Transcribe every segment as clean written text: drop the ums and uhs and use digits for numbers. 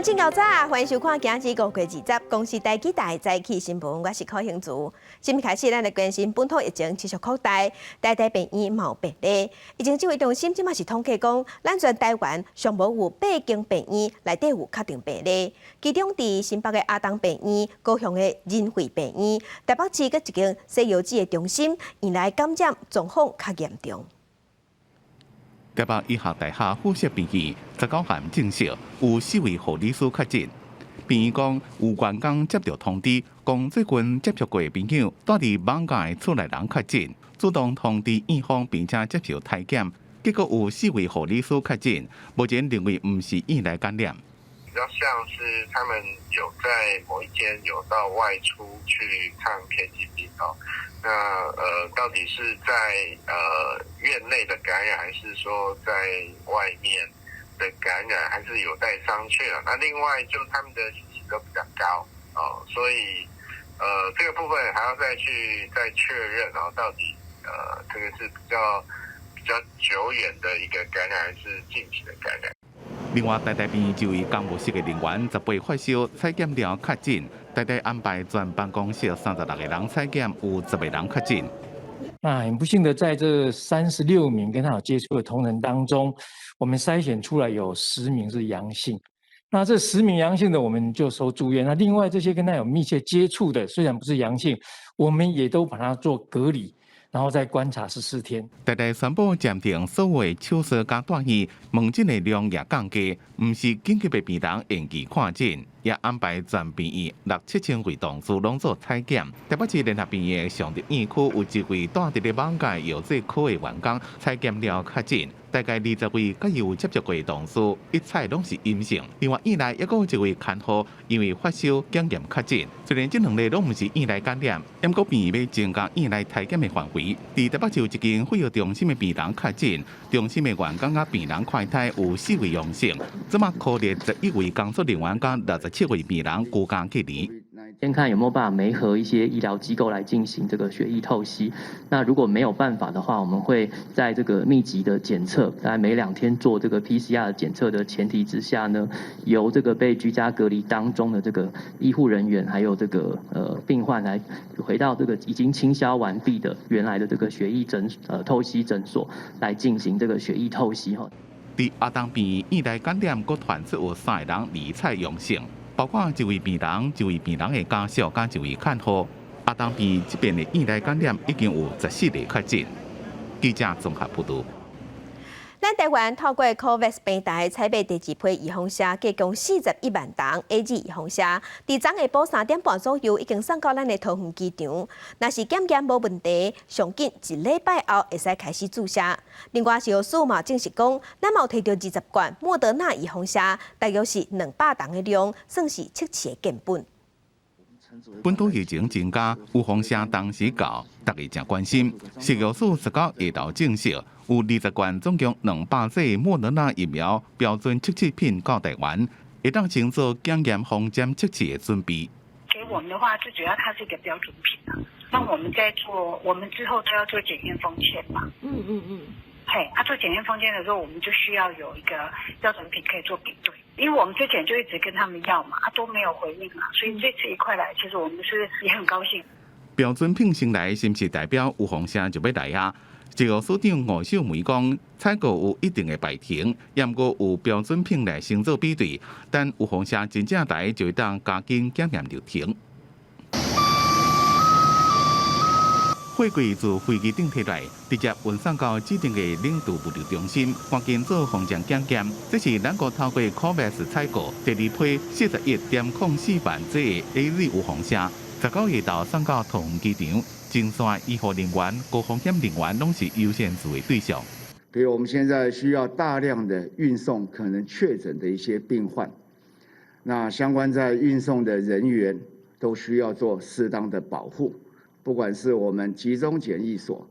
人真𠢕早，歡迎收看今日5月20公視台語台早起新聞，我是柯興祖。新聞開始，咱來關心本土疫情持續擴大，台大病院嘛有病例。疫情指揮中心這馬是統計講，咱全台灣上無有八間病院內底有確定病例，其中佇新北的阿東病院、高雄的仁惠病院、台北市閣一間西藥劑的中心，院內感染狀況較嚴重。台北醫學大學附設病院19號證實有四位護理師確診。病院講有員工接到通知，講最近接觸過的朋友蹛佇艋舺的厝內人確診，主動通知院方並且接受篩檢，結果有四位護理師確診，目前認為毋是院內感染。比較像是他們有在某一天有到外出去看 KTV 哦，那到底是在院內的感染，還是說在外面的感染，還是有待商榷啊。那另外就他們的體溫都比較高哦，所以這個部分還要再去再確認哦，到底這個是比較久遠的一個感染，還是近期的感染？另外，台大病院一位公務室的人員18發燒，採檢了確診。台大安排全辦公室36個人採檢，有10個人確診。那很不幸的，在這36名跟他有接觸的同仁當中，我們篩選出來有十名是陽性。那這十名陽性的，我們就收住院。那另外這些跟他有密切接觸的，雖然不是陽性，我們也都把他做隔離，然後再觀察14天。台大宣布暫停所有手術佮住院，門診的量也降低，毋是緊急的病人延期看診，也安排全病院六七千位同事攏做採檢。台北市聯合病院上竹院區有一位蹛佇咧艋舺藥劑科的員工採檢了確診，大概20位佮伊有接觸過的同事，一採攏是陰性。另外院內猶閣有一位看護因為發燒檢驗確診，雖然這兩例攏毋是院內感染，毋過病院欲增加院內篩檢的範圍。佇台北市有一間血液中心的病人確診，中心的員工佮病人快篩有四位陽性，這馬可列11位工作人員佮67位病人居家隔離。先看有沒有辦法媒合一些醫療機構來進行這個血液透析。那如果沒有辦法的話，我們會在這個密集的檢測，大概每2天做這個 PCR 的檢測的前提之下呢，由這個被居家隔離當中的這個醫護人員，還有這個病患來回到這個已經清消完畢的原來的這個血液透析診所來進行這個血液透析。哈。佇阿東病院院內感染，閣傳出有三個人二採陽性。包括一位病人、一位病人的家屬佮一位看護。阿東病院這邊的院內感染已經有14例確診。記者綜合報導。咱台灣透過 COVAX 平台採買第二批預防射，計共41萬劑 AZ 預防射，佇昨下晡3點半左右已經送到咱的桃園機場。若是檢驗無問題，上緊一禮拜後會使開始注射。另外，食藥署嘛證實講，咱嘛有提著20罐莫德納預防射，大約是200筒的量，算是測試的樣本。本土疫情增加，預防射當時到，大家誠關心。食藥署19下晝證實，有20罐總共200劑莫德納疫苗標準測試品到台灣，會當先做檢驗風險測試的準備。給我們的話，最主要它是一個標準品啊。那我們在做，我們之後都要做檢驗封籤嘛。嘿，做檢驗封籤的時候，我們就需要有一個標準品可以做比對。因為我們之前就一直跟他們要嘛，都沒有回應嘛，所以這次一塊來，其實我們是也很高興。標準品先來，是毋是代表預防射就欲來啊？食藥署長吳秀梅講，採購有一定的排程，也毋過有標準品來先做比對，等預防射真正來，就會當加緊檢驗流程。貨櫃自飛機頂提來，直接運送到指定的冷儲物流中心，趕緊做封裝檢驗。這是咱國透過 COVAX 採購第二批41.04萬劑的 AZ 預防射，19下晝送到桃園機場，前線醫護人員、高風險人員攏是優先注的對象。比如我們現在需要大量的運送可能確診的一些病患，那相關在運送的人員都需要做適當的保護。不管是我們集中檢疫所，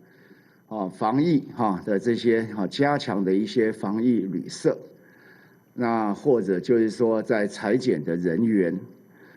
防疫的這些加強的一些防疫旅社，那或者就是說在採檢的人員，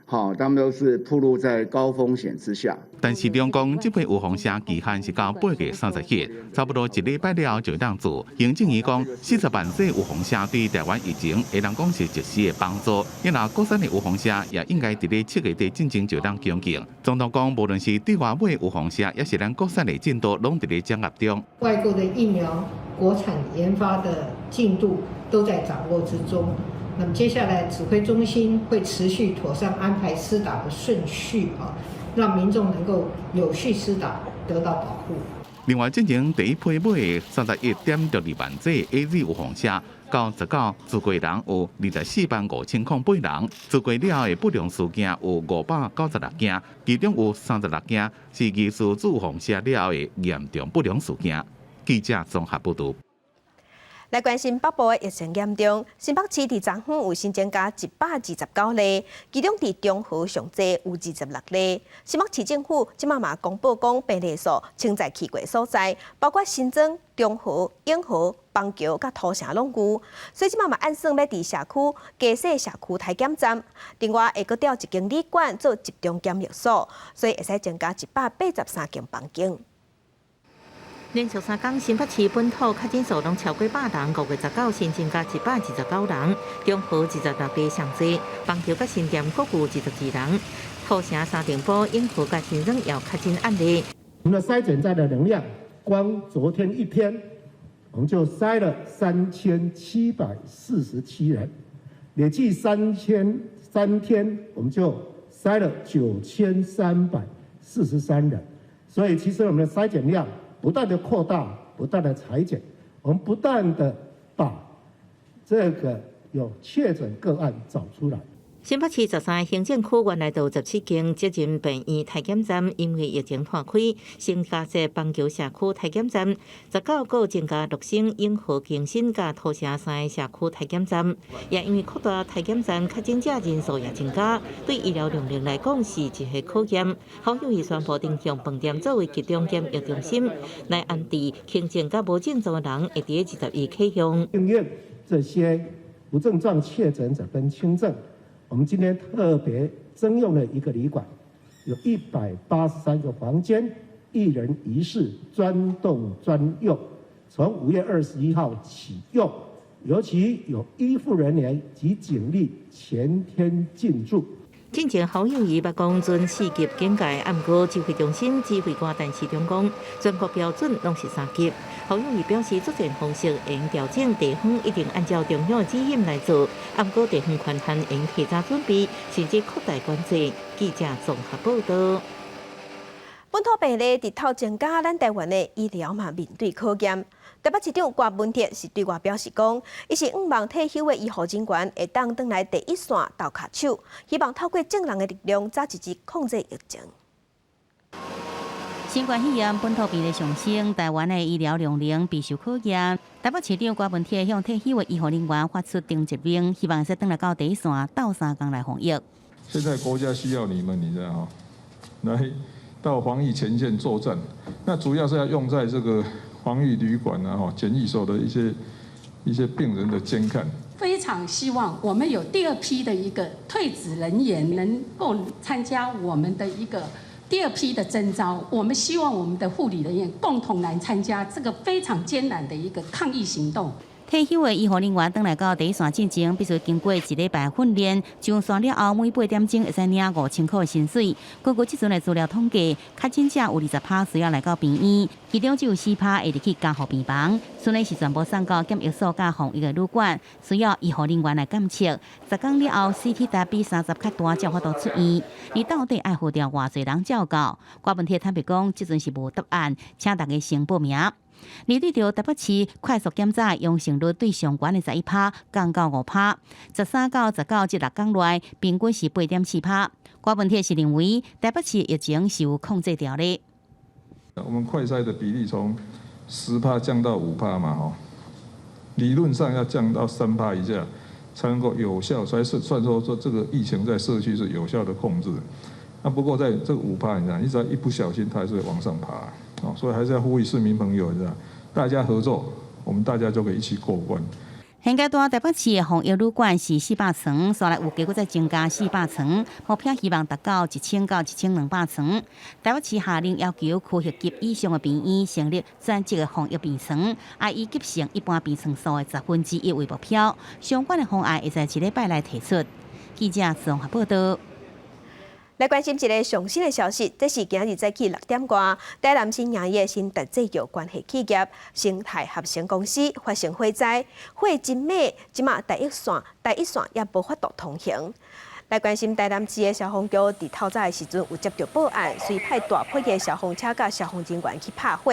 他們都是暴露在高風險之下。但市長講，這批預防射期限是到8月30日，差不多一禮拜了後就當做。行政院講，40萬劑預防射對台灣疫情會當講是一時的幫助。因為國產的預防射也應該佇咧7月底進前就當供應。總統講，無論是對外買預防射，抑是咱國產的進度，攏佇咧掌握中。外購的疫苗，國產研發的進度都在掌握之中。那麼接下來指揮中心會持續妥善安排施打的順序啊，讓民眾能夠有序施打，得到保護。另外，進前第一批買的31.62萬劑 AZ 預防射，到19自過人有245,008人，自過了後的不良事件有596件，其中有36件是疑似注預防射了後的嚴重不良事件。記者綜合報導。來關心北部的疫情嚴重，新北市佇昨昏有新增加129例，其中佇中和上濟有26例。新北市政府這馬嘛公布講病例數清在去過所在，包括新莊、中和、永和、板橋佮土城攏有，所以這馬嘛按算欲佇社區加設社區篩檢站，另外會閣調一間旅館做集中檢疫所，所以會使增加183間房間。連續3工，新北市本土確診數攏超過100人，5月19新增加129人，中和26例上濟，板橋佮新店各有22人，土城、三重埔、永和佮新莊也有確診案例。我們的篩檢站的能量，光昨天一天，我們就篩了3747人，累計3天，我們就篩了9343人，所以其實我們的篩檢量不斷的擴大，不斷的採檢，我們不斷的把這個有確診個案找出來。新北市13個行政區原來就有17間責任病院篩檢站，因為疫情拖開，新加設板橋社區篩檢站，19閣增加綠新、永和、更新佮土城三个社區篩檢站，也因為擴大篩檢站，確診者人數也增加，對醫療量能來講是一個考驗。侯友宜宣布定向飯店作為集中檢疫中心，來安置輕症佮無症狀的人，會佇21啟用。應用這些無症狀確診者跟輕症。我們今天特別徵用了一個旅館，有183個房間，一人一室，專棟專用。從5月21號啟用，尤其有醫護人員及警力全天進駐。進前侯友宜捌講遵4級警戒，毋過指揮中心指揮官陳時中講，全國標準攏是3級。侯友宜表示，作戰方式會調整，地方一定按照中央的指引來做，毋過地方權限應提早準備，甚至擴大管制。記者綜合報導。本土病例日頭增加，咱台灣的醫療嘛面對考驗。台北市長郭文鐵是對外表示講，伊是向望退休的醫護人員會當轉來第一線鬥跤手，希望透過眾人的力量，早一日控制疫情。新冠肺炎本土病例上升，台灣的醫療量能備受考驗。台北市長郭文鐵向退休的醫護人員發出徵集令，希望會使轉來到第一線鬥相共來防疫。現在國家需要你們，你知道嗎？來到防疫前線作戰，那主要是要用在這個防疫旅館啊、檢疫所的一些病人的監看。非常希望我們有第二批的一個退職人員能夠參加我們的一個第二批的徵召。我們希望我們的護理人員共同來參加這個非常艱難的一個抗疫行動。退休的醫護人員轉來到第一線進前，必須經過一禮拜訓練，上線了後，每8點鐘會使領5000塊的薪水。根據這陣的資料統計，確診者有20趴需要來到病院，其中只有4趴會入去加護病房。雖然是全部送到檢疫所佮防疫的旅館，需要醫護人員來監測。10天了後，CT 值比30較大，才有法度出院。你到底愛呼召偌濟人照顧？郭文鐵坦白講，這陣是無答案，請大家先報名。而對著台北市快速檢查陽性率對上懸的11趴降到5趴，13到19這6天內平均是8.4趴。郭文鐵是認為台北市疫情是有控制牢的。我們快篩的比例從10趴降到5趴嘛，吼，理論上要降到3趴以下，才能夠有效，才是算說說這個疫情在社區是有效的控制。那不過在這個5趴，你知道，你只要一不小心，它還是會往上爬。所以還是要呼籲市民朋友，你知道，大家合作，我們大家就可以一起過關。現階段台北市的防疫旅館是400床，煞來預計閣再增加四百床，目標希望達到1000到1200床。台北市下令要求區域級以上的病院成立專職的防疫病床，啊以急性一般病床數的1/10為目標。相關的方案會在這禮拜來提出。記者綜合報道。來關心一个上新的消息，這是今日早起6點外，台南市營業新竹製藥關係企業生態合成公司發生火災，火真猛，這馬台一線也無法度通行。來關心台南市的消防局，佇透早的時陣有接著報案，隨派大批的消防車佮消防人員去拍火，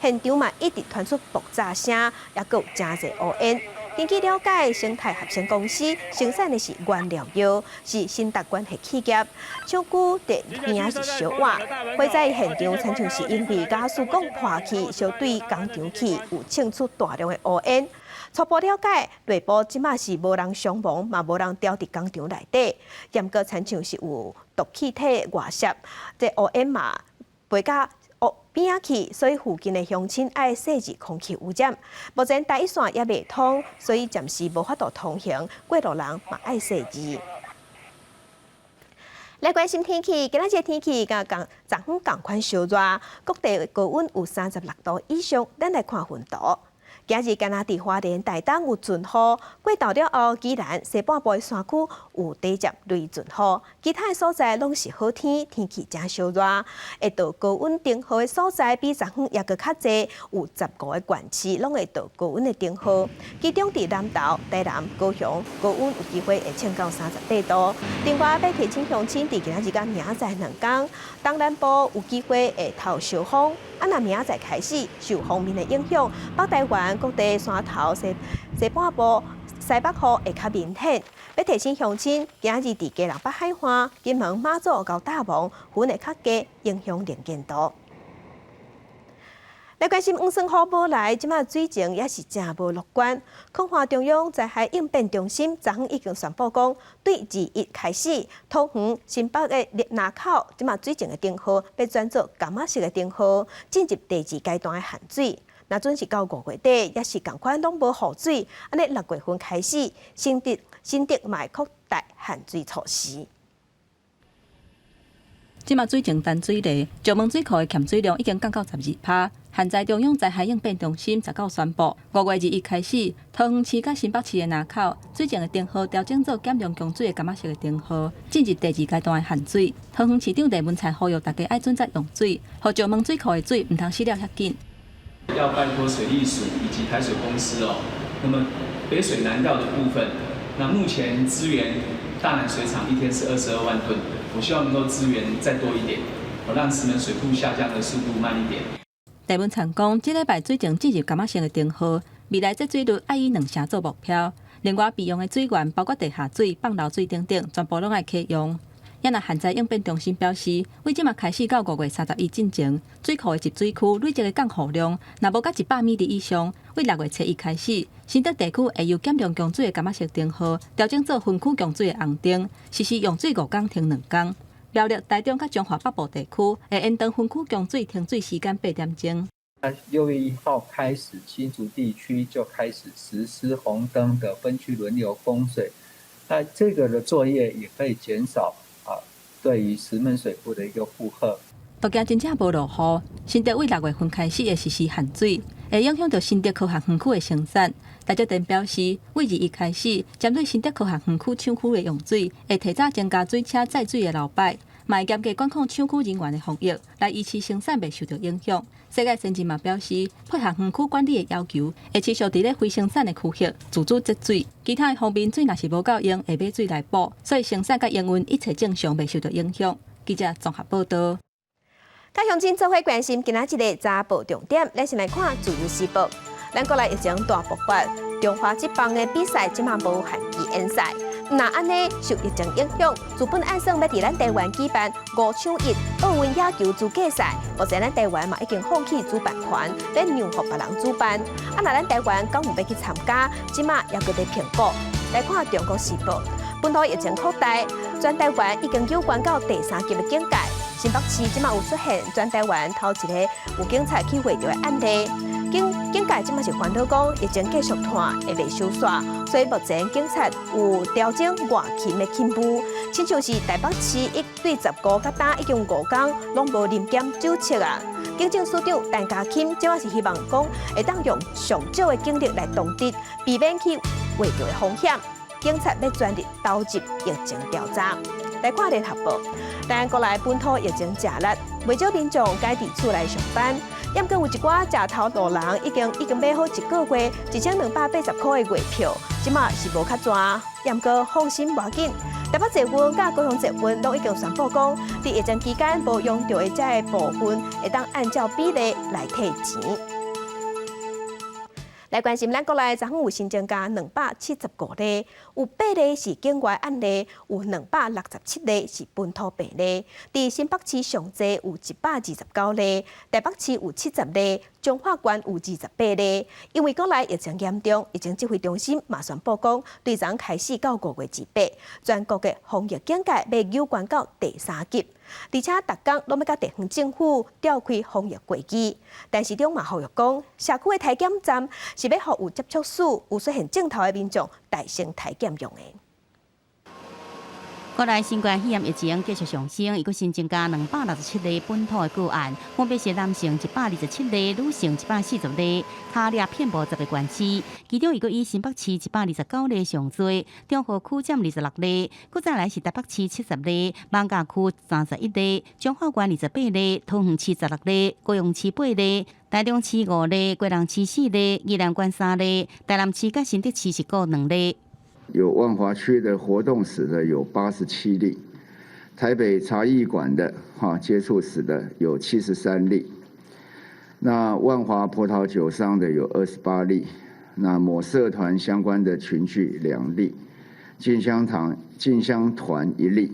現場嘛一直傳出爆炸聲，也閣有誠濟烏煙。根據了解，生態合成公司生產的是原料藥，是新竹關係企業，廠區佇邊仔是燒瓦，火災現場親像是因為瓦斯管破去，燒對工廠去，有衝出大量的烏煙。初步了解，內部這馬是無人傷亡，嘛無人牢佇工廠內底。毋過親像是有毒氣體外泄，這烏煙嘛飛到邊仔去，所以附近的鄉親愛細緻空氣污染。目前台一線也袂通，所以暫時無法度通行，過路人嘛愛細緻。來關心天氣，今仔日天氣佮昨昏仝款燒熱，各地高溫有36度以上。咱來看雲圖。今日敢若佇花蓮、台東有陣雨，過晝了後，宜蘭西半部的山區有短暫雷陣雨，其他的所在攏是好天，天氣誠燒熱。會到高溫燈號的所在比昨昏猶閣較濟，有15個縣市攏會到高溫的燈號。其中佇南投、台南、高雄，高溫有機會會衝到38度。另外，欲提醒鄉親佇今仔日佮明仔載兩工，東南部有機會會透小風。啊，若明仔載開始受鋒面的影響，北台灣各地山頭西西半部、西北雨會較明顯。欲提醒鄉親，今日佇基隆北海岸、金門、馬祖佮大鵬，雲會較低，影響能見度。來關心黃酸雨無來，這馬水情也是誠無樂觀。空華中央災害應變中心昨昏已經宣布講，對21開始，桃園新北的林口，這馬水情的燈號欲轉做柑仔色的燈號，進入第二階段的限水。若準是到5月底，也是仝款攏無雨水，按呢6月份開始，新竹嘛會擴大限水措施。這馬水情陳水麗，石門水庫的欠水量已經降到12%。旱災中央災害應變中心19宣布，5月21開始，桃園市佮新北市的林口水情的燈號調整做減量供水的柑仔色的燈號，進入第二階段的限水。桃園市長鄭文燦呼籲大家愛準則用水，予石門水庫的水毋通死了遐緊。要拜託水利署以及台水公司哦，那麼北水南調的部分，那目前支援大南水廠一天是22萬噸，我希望能夠支援再多一點，我讓石門水庫下降的速度慢一點。鄭文燦講，這禮拜水情進入柑仔色的燈號，未來節水率愛以2成做目標。另外備用的水源，包括地下水、放流水等等，全部攏愛啟用。也若旱災應變中心表示，對這馬開始到5月31進前，水庫的集水區累積的降雨量，若無到100米以上，對6月初1開始，新竹地區會由減量供水的柑仔色燈號調整做分區供水的紅燈，實施用水5工停2工。苗栗、台中佮彰化北部地區會延長分區供水停水時間8點鐘。 6月1號開始，新竹地區就開始實施紅燈的分區輪流供水。那這個的作業也可以減少啊對於石門水庫的一個負荷。都驚真正無落雨，新竹對6月份開始會實施限水，會影響著新竹科學園區的生產。台積電表示，對21開始，針對新竹科學園區廠區的用水，會提早增加水車載水的流擺，嘛會嚴格管控廠區人員的防疫，來維持生產袂受著影響。世界先進嘛表示，配合園區管理的要求，會持續佇咧非生產的區域自主節水。其他的方面水若是無夠用，會買水來補，所以生產佮營運一切正常，袂受著影響。記者綜合報道。佮鄉親做伙關心今仔日的早報重點，咱先來看《自由時報》。咱國內疫情大爆發，中華職棒的比賽這馬無限期延賽。若按呢受疫情影響，日本按算欲佇咱台灣舉辦5搶1奧運野球資格賽，目前咱台灣嘛已經放棄主辦權，欲讓予別人主辦。啊，若咱台灣敢有欲去參加，這馬猶閣佇評估。來看《中國時報》，本土疫情擴大，全台灣已經有關到第三級的警戒。新北市這馬有出現全台灣頭一个有警察去會著的案例。警界這馬是煩惱講，疫情繼續拖會袂收煞，所以目前警察有調整外勤的勤務，親像是台北市一對15到今已經五工攏無臨檢酒測啊。警政署長陳家欽這馬是希望講會當用上少的警力來擋敵，避免去畫著的風險。警察欲全力投入疫情調查。來看聯合報，咱國內本土疫情誠力，袂少民眾改佇厝內上班。毋過有一寡食頭路人已經買好一個月1280箍的月票，這馬是無較濟。毋過放心無要緊，台北捷運佮高雄捷運攏已經宣布講，佇疫情期間無用著的這个部分，會當按照比例來退錢。來關心咱國內昨昏有新增加275例，有8例是境外案例，有267例是本土病例。佇新北市上濟有129例，台北市有70例，彰化縣有28例。因為國內疫情嚴重，疫情指揮中心嘛宣布講，對昨開始到5月28，全國的防疫警戒欲升懸到第三級。而且逐工攏欲佮地方政府召開防疫會議，但市長嘛呼籲講，社區的體檢站是欲予有接觸史、有出現症頭的民眾代先體檢用的。國內新冠肺炎疫情繼續上升，伊閣新增加267例本土的個案，分別是男性127例，女性140例，跤粒遍佈10個縣市。其中伊閣以新北市129例上濟，中和區佔26例，閣再來是台北市70例，艋舺區31例，彰化縣28例，桃園市16例，高雄市8例，台中市5例，基隆市4例，宜蘭縣3例，台南市佮新竹市是各2例。有萬華區的活動史的有87例，台北茶藝館的哈接觸史的有73例，那萬華葡萄酒商的有28例，那某社團相關的群聚2例，進香堂進香團1例，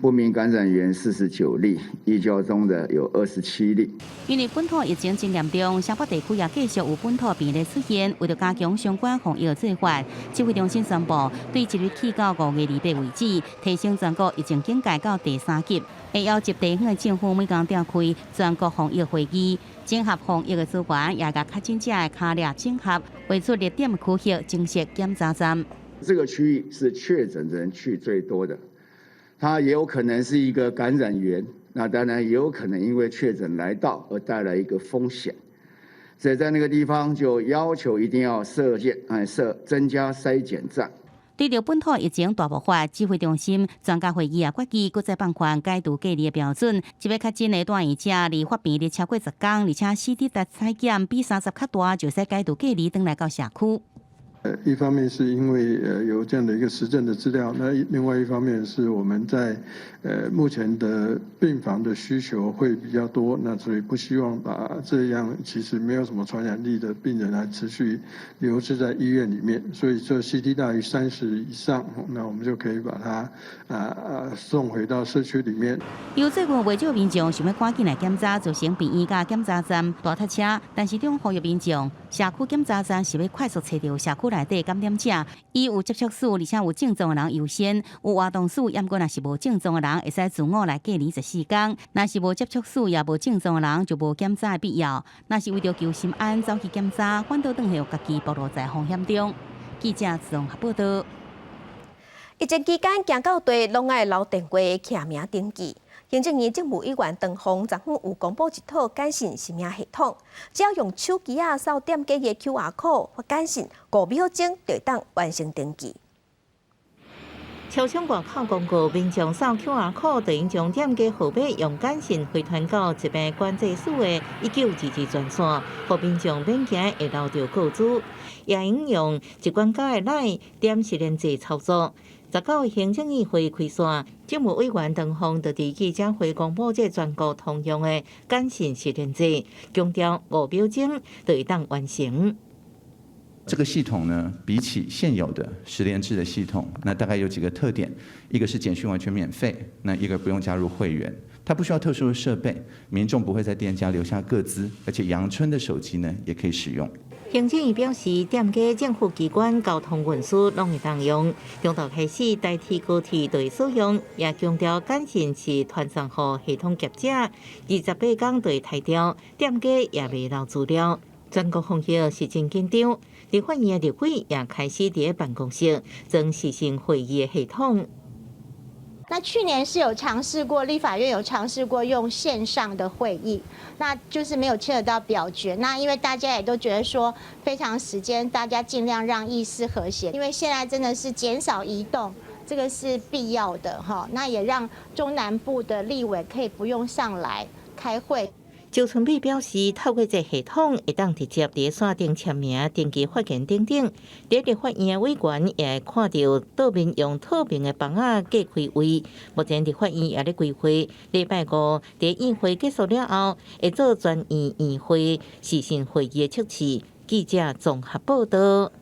不明感染源49例，移交中的有27例。因為本土疫情真嚴重，雙北地區也繼續有本土病例出現。為著加強相關防疫做法，指揮中心宣布，對即日起到5月28為止，提升全國疫情警戒到第三級。會要求地方的政府每工召開全國防疫會議，整合防疫的資源，也共確診者的跤粒整合，劃出熱點區域，增設檢查站。這個區域是確診人去最多的。它也有可能是一個感染源，那當然也有可能因為確診來到而帶來一個風險，所以在那個地方就要求一定要設建，哎設增加篩檢站。對著本土疫情大爆發，指揮中心專家會議也決議，閣再放寬解除隔離的標準。這擺確診的住院者，離發病日超過10工，而且 CT 值採檢比30較大，就使解除隔離，轉來到社區。一方面是因為有這樣的一個實證的資料，那另外一方面是我們在目前的病房的需求會比較多，那所以不希望把這樣其實沒有什麼傳染力的病人來持續留置在醫院裡面，所以這 CT 大於30以上，那我們就可以把它送回到社區裡面。有最近袂少民眾想欲趕緊來檢查，造成病院佮檢查站大塞車，但市長呼籲民眾，社區檢查站是欲快速揣著社區內底感染者，以有接觸史而且有症狀的人優先，有活動史，毋過若是無症狀的人，會使自我來隔離14工。若是無接觸史也無症狀的人，就無檢查的必要。若是為著求心安，走去檢查，反倒轉予家己暴露在風險中。記者綜合報道。疫情期間，行到佗攏愛留電話、簽名登記。行政院政務委員唐鳳昨昏有公布一套簡訊實名系統，只要用手機仔掃店家的 QR code 或簡訊，5秒鐘就會當完成登記。超商外口公告，民眾掃 QR code 就會將店家號碼用簡訊回傳到疾病管制署的1922專線，予民眾免驚會留著個資，也會用疾管局的 LINE 點實聯制操作。19行政院會開煞，政務委員唐鳳就佇記者會公布這全國通用的簡訊實聯制，強調5秒鐘就會當完成。這個系統呢，比起現有的實聯制的系統，那大概有幾個特點：一個是簡訊完全免費，那一個不用加入會員，它不需要特殊的設備，民眾不會在店家留下個資，而且陽春的手機呢也可以使用。行政院表示，店家、政府機關、交通運輸攏會當用，中晝開始代替高鐵對使用，也強調簡訊是傳送予系統業者，28工就會刣掉，店家也袂留資料。全國防疫是真緊張，立法院的立委也開始佇辦公室裝視訊會議的系統。那去年是有嘗試過，立法院有嘗試過用線上的會議，那就是沒有牽扯到表決。那因為大家也都覺得說非常時間，大家盡量讓議事和諧，因為現在真的是減少移動，這個是必要的哈。那也讓中南部的立委可以不用上來開會。周春美表示，透過這系統，會當直接佇線頂簽名、登記發言等等。佇立法院的委員也會看著桌面用透明的枋仔隔開位。目前立法院也咧規劃，禮拜五佇院會結束了後，會做全院院會視訊會議的測試。記者綜合報導。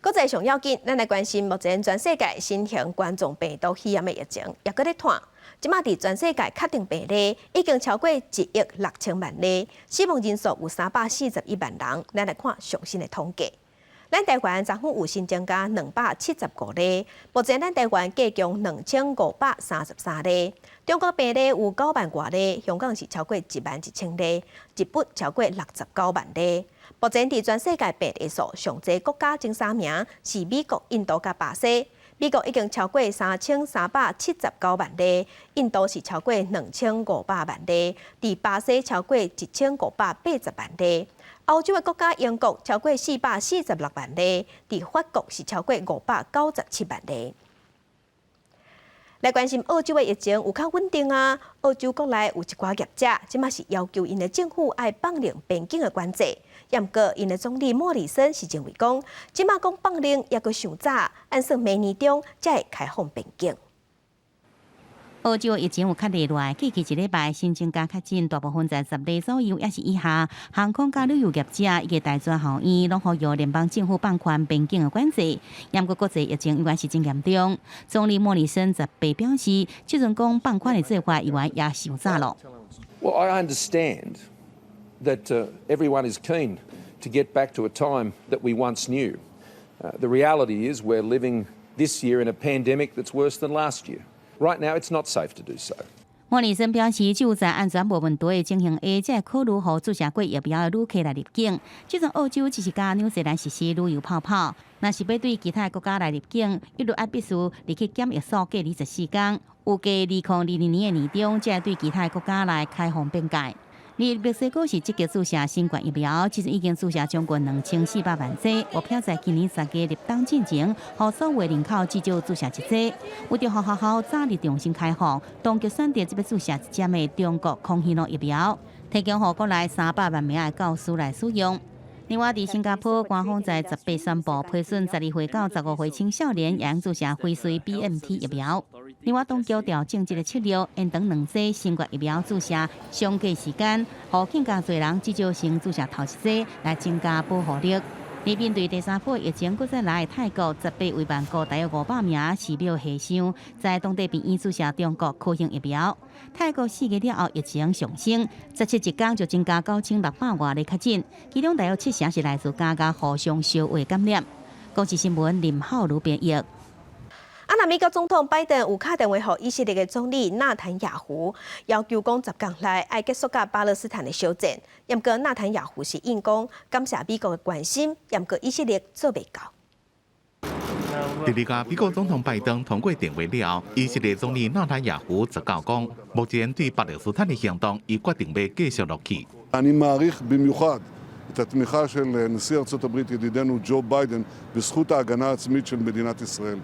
國際上要緊，咱來關心目前全世界新型冠狀病毒肺炎的疫情，猶閣咧湠。這馬佇全世界確定病例已經超過1億6千萬例，死亡人數有341萬人。咱來看上新的統計，咱台灣昨昏有新增加275例，目前咱台灣計共2533例。中國病例有9萬外例，香港是超過1萬1千例，日本超過69萬例。目前佇全世界病例數上濟國家前三名是美國、印度佮巴西。美國已經超過3379萬例，印度是超過2500萬例，佇巴西超過1580萬例。歐洲的國家英國超過446萬例，佇法國是超過597萬例。來關心澳洲的疫情有較穩定啊？澳洲國內有一寡業者，這馬是要求𪜶的政府愛放寬邊境的管制。毋過𪜶的總理莫里森是認為講，這馬講放寬猶閣傷早，按算明年中才會開放邊境。澳洲疫情有較落來，過去一禮拜新增加確診，大部分在10例左右，抑是以下。航空佮旅遊業者以及大專學院攏呼籲聯邦政府放寬邊境的管制。毋過國際疫情猶原是真嚴重。總理莫里森18表示，這陣講放寬的做法，猶原也傷早咯。 Well, I understand that everyone is keen to get back to a time that we once knew. The reality is we're living this year in a pandemic that's worse than last year. Right now, it's not safe to do so. 莫里森表示，只有在安全無問題的情形下，才會考慮予注射過疫苗的旅客來入境。這陣澳洲只是佮紐西蘭實施旅遊泡泡，若是欲對其他國家來入境，一律愛必須入去檢疫所隔離14天。預計2022年的年中，才會對其他國家來開放邊界。而墨西哥是積極注射新冠疫苗，這陣已經注射將近2400萬劑，目標在今年3月立冬進前，予所有人口至少注射一劑。為著予學校早日重新開放，當局選擇這欲注射一針的中國康希諾疫苗，提供予國內300萬名的教師來使用。另外，佇新加坡，官方在18宣布批准12歲到15歲青少年會注射輝瑞 BNT 疫苗。另外，當局調整這个策略，延長兩劑新冠疫苗注射相隔時間，予更加濟人至少先注射頭一劑，來增加保護力。而面對第三波疫情，閣再來泰國18慰問過大約500名寺廟和尚，在當地病院注射中國科興疫苗。泰國4月了後疫情上升，17一工就增加9600外例確診，其中大約七成是來自家家互相相話感染。公視新聞林浩如編譯。啊，那美國總統拜登有敲電話予以色列的總理納坦雅胡，要求講10工內愛結束佮巴勒斯坦的小戰。毋過納坦雅胡是應講感謝美國的關心，毋過以色列做袂到。佇咧佮美國總統拜登通過電話了後，以色列總理納坦雅胡就講講，目前對巴勒斯坦的行動，伊決定欲繼續落去。 אני מעריך במיוחד את התמיכה של נשיא ארצות הברית ידידנו ג'ו ביידן בזכות ההגנה העצמית של מדינת ישראל.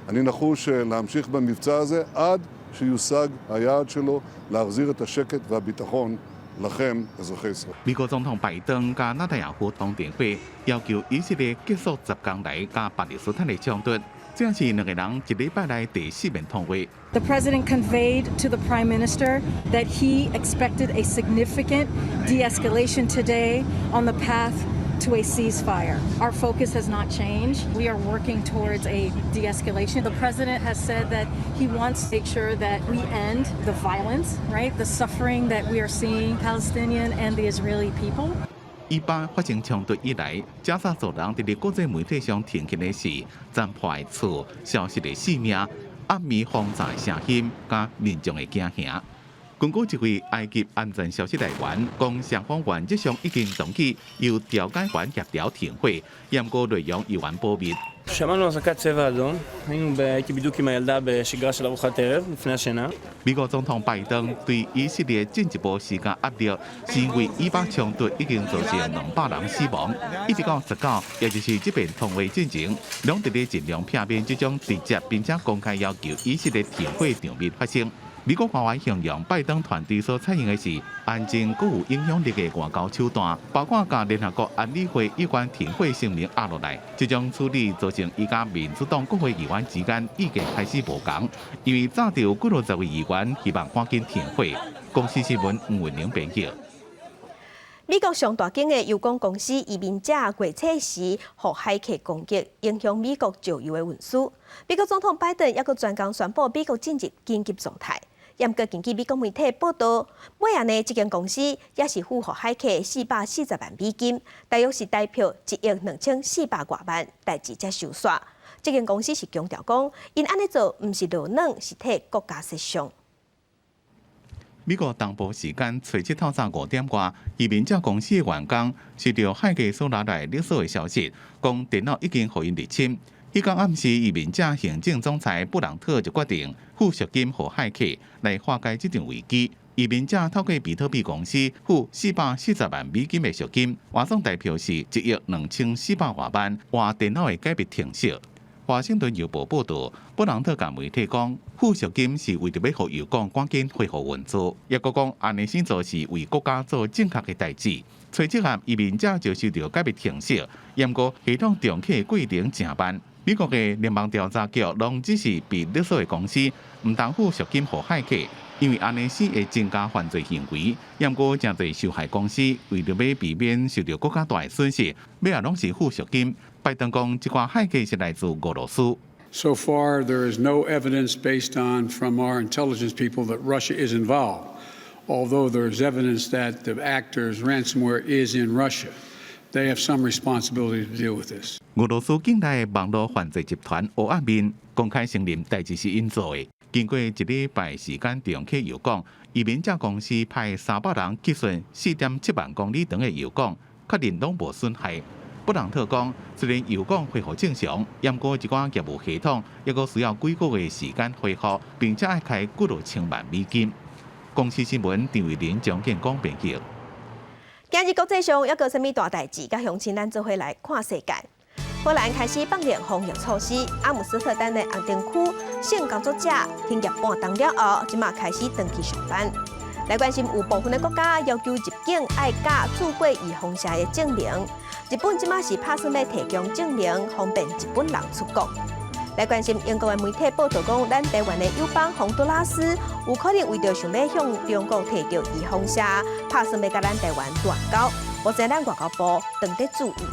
אני נחוש להמשיך במבצע הזה עד שיושג היעד שלו להחזיר את השקט והביטחון לכם, אזרחי ישראל. 美國總統拜登佮納坦雅胡通電話，要求以色列結束10工來佮巴勒斯坦的衝突。這是兩個人一禮拜內第四遍通話。 The president conveyed to the prime minister that he expected a significant de-escalation today on the path to a ceasefire. Our focus has not changed. We are working towards a de-escalation. The president has said that he wants to make sure that we end the violence, right? The suffering that we are seeing Palestinian and the Israeli people. 以巴發生衝突以來，加沙走廊佇咧國際媒體上呈現的是殘破的厝、消失的性命、暗暝轟炸的聲音，佮民眾的驚嚇。根據一位埃及安全消息來源，講雙方原則上已經同意由調解員協調停火，毋過內容猶原保密。 שמענו אזעקת צבע אדום, היינו, הייתי בדיוק עם הילדה בשגרה של ארוחת ערב לפני השינה. 美國總統拜登對以色列進一步施加壓力，是因為以巴衝突已經造成200人死亡，一直到19，也就是這遍通話進前，攏佇咧盡量避免這種直接並且公開要求以色列停火場面發生。美國官員形容拜登團隊所採用的是安靜閣有影響力的外交手段，包括共聯合國安理會有關停火聲明壓落來。這種處理造成伊佮民主黨國會議員之間意見開始無仝，因為早就有幾落十位議員希望趕緊停火。公視新聞吳文玲編譯。美國上大間的油管公司移民者月初時，予駭客攻擊，影響美國石油的運輸。美國總統拜登猶閣專工宣布美國進入緊急狀態。毋過根據美國媒體報道，尾仔呢，這間公司也是付予駭客440萬美金，大約是台票1億2400外萬，代誌才收煞。這間公司是強調講，𪜶按呢做毋是落軟，是替國家設想。美國東部時間初七透早5點外，移民者公司的員工收到駭客所拿來勒索的消息，講電腦已經予𪜶入侵。彼工暗時，移民者行政總裁布朗特就決定付贖金予駭客來化解這場危機。移民者透過比特幣公司付440萬美金的贖金，換算台票是1億2400外萬，換電腦的解密程式。華盛頓郵報報導，布朗特共媒體講，付贖金是為著欲予油管趕緊恢復運作，抑閣講按呢先做是為國家做正確的代誌。初七暗，移民者就收到解密程式，毋過系統重啟過程誠慢。美國的聯邦調查局攏指示被勒索的公司，毋通付贖金予駭客，因為按呢是會增加犯罪行為。毋過誠濟受害公司為著欲避免受著閣較大的損失，尾仔攏是付贖金。拜登講，這寡駭客是來自俄羅斯。 So far, there is no evidence based on from our intelligence people that Russia is involved, although there is evidence that the actor's ransomware is in Russia. They have some responsibility to deal with this. 俄羅斯境內的網路犯罪集團黑暗面公開承認代誌是𪜶做的。經過一禮拜時間重啟油管，移民者公司派300人去巡4.7萬公里長的油管，確認攏無損害。布朗特講，雖然油管恢復正常，毋過一寡業務系統猶閣需要幾個月時間恢復，並且愛開幾落千萬美金。公視新聞張偉林、張建光編譯。今日國際上猶閣有啥物大代誌，佮鄉親咱做伙來看世界。荷蘭開始放寬防疫措施，阿姆斯特丹的紅燈區性工作者停業半冬了後，這馬開始轉去上班。來關心有部分的國家要求入境愛佮注過預防射的證明，日本這馬是拍算欲提供證明，方便日本人出國。來關心英國的媒體報道講，咱台灣的友邦宏都拉斯有可能為著想欲向中國提著預防射，拍算欲佮咱台灣斷交。目前咱外交部正佇注意。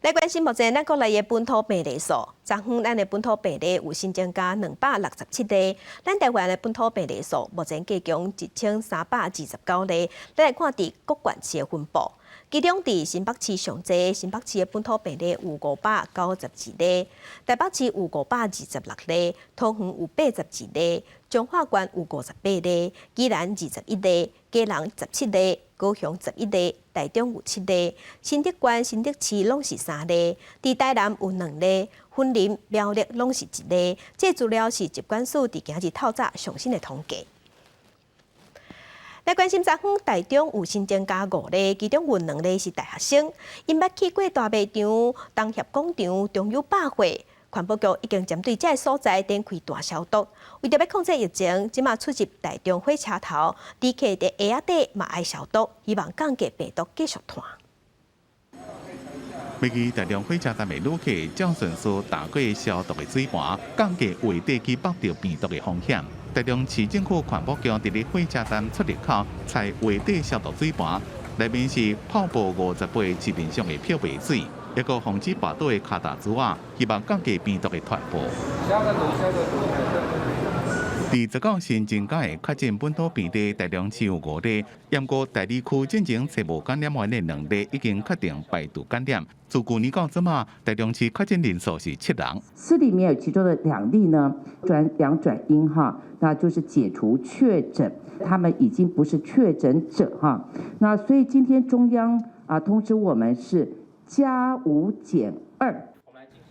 來關心目前咱國內的本土病例數，昨昏咱的本土病例有新增加267例，咱台灣的本土病例數目前計共1329例。咱來看佇各縣市的分布，其中佇新北市上濟，新北市的本土病例有592例，台北市有526例，桃園有82例，彰化縣有58例，宜蘭21例，基隆17例。高雄11例，台中有七例，新竹縣、新竹市攏是三例，佇台南有兩例，雲林、苗栗攏是一例。這資料是疾管署佇今日透早上新的統計。來關心昨昏台中有新增加五例，其中有兩例是大學生，𪜶捌去過大賣場、東協廣場、中友百貨。環保局已經針對這个所在展開大消毒，為著欲控制疫情，這馬出入台中火車頭，旅客佇鞋仔底嘛愛消毒，希望降低病毒繼續傳。欲去台中火車站的旅客，照順序踏過消毒的水盤，降低鞋底去縛著病毒的風險。台中市政府環保局佇咧火車站出入口，採鞋底消毒水盤，內面是泡布50倍市面上的漂白水。抑閣防止跋倒的跤踏珠仔，希望降低病毒的傳播。消個毒，消個毒。佇19新增加的確診本土病例，台中市有五例，毋過大里區進前揣無感染源的兩例已經確定排除感染。自舊年到這馬，台中市確診人數是七人。四例裡面有其中的兩例呢，轉兩轉陰哈，那就是解除確診，他們已經不是確診者哈。那所以今天中央啊通知我們是加五減二。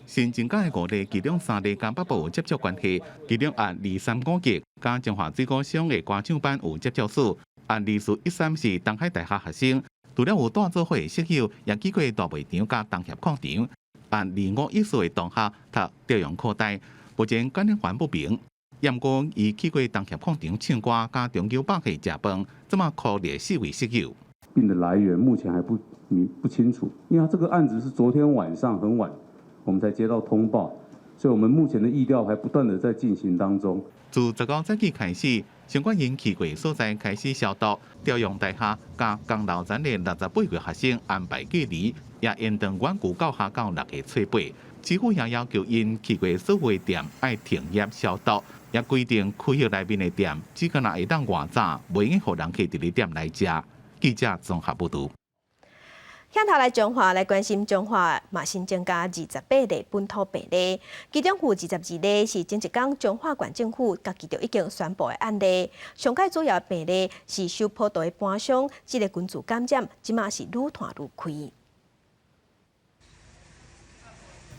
新增加的五例，其中三例佮北部有接觸關係，其中案2351佮彰化水果商的歌唱班有接觸史，案2413是東海大學學生，除了有蹛做伙的室友，也去過大賣場佮東協礦場。案2514的同學讀朝陽科大，目前感染源不明。毋過伊去過東協礦場唱歌，佮中秋百貨食飯，這馬孤立四位室友。病的來源目前還不明不清楚，因為這個案子是昨天晚上很晚，我們才接到通報，所以我們目前的疫調還不斷的在進行當中。自19早起開始，相關𪜶去過所在開始消毒，朝陽大學佮江流咱的68個學生安排隔離，也延長遠距教學到6月初八。市府也要求𪜶去過所有店愛停業消毒，也規定區域內面的店只敢若會當外展，袂用予人客佇咧店內食。記者綜合報導。鏡頭來彰化來關心彰化嘛新增加28例本土病例，其中有22例是前一工彰化縣政府家己就已經宣布的案例。上蓋主要病例是收葡萄的盤商，這个群聚感染，這馬是愈傳愈開。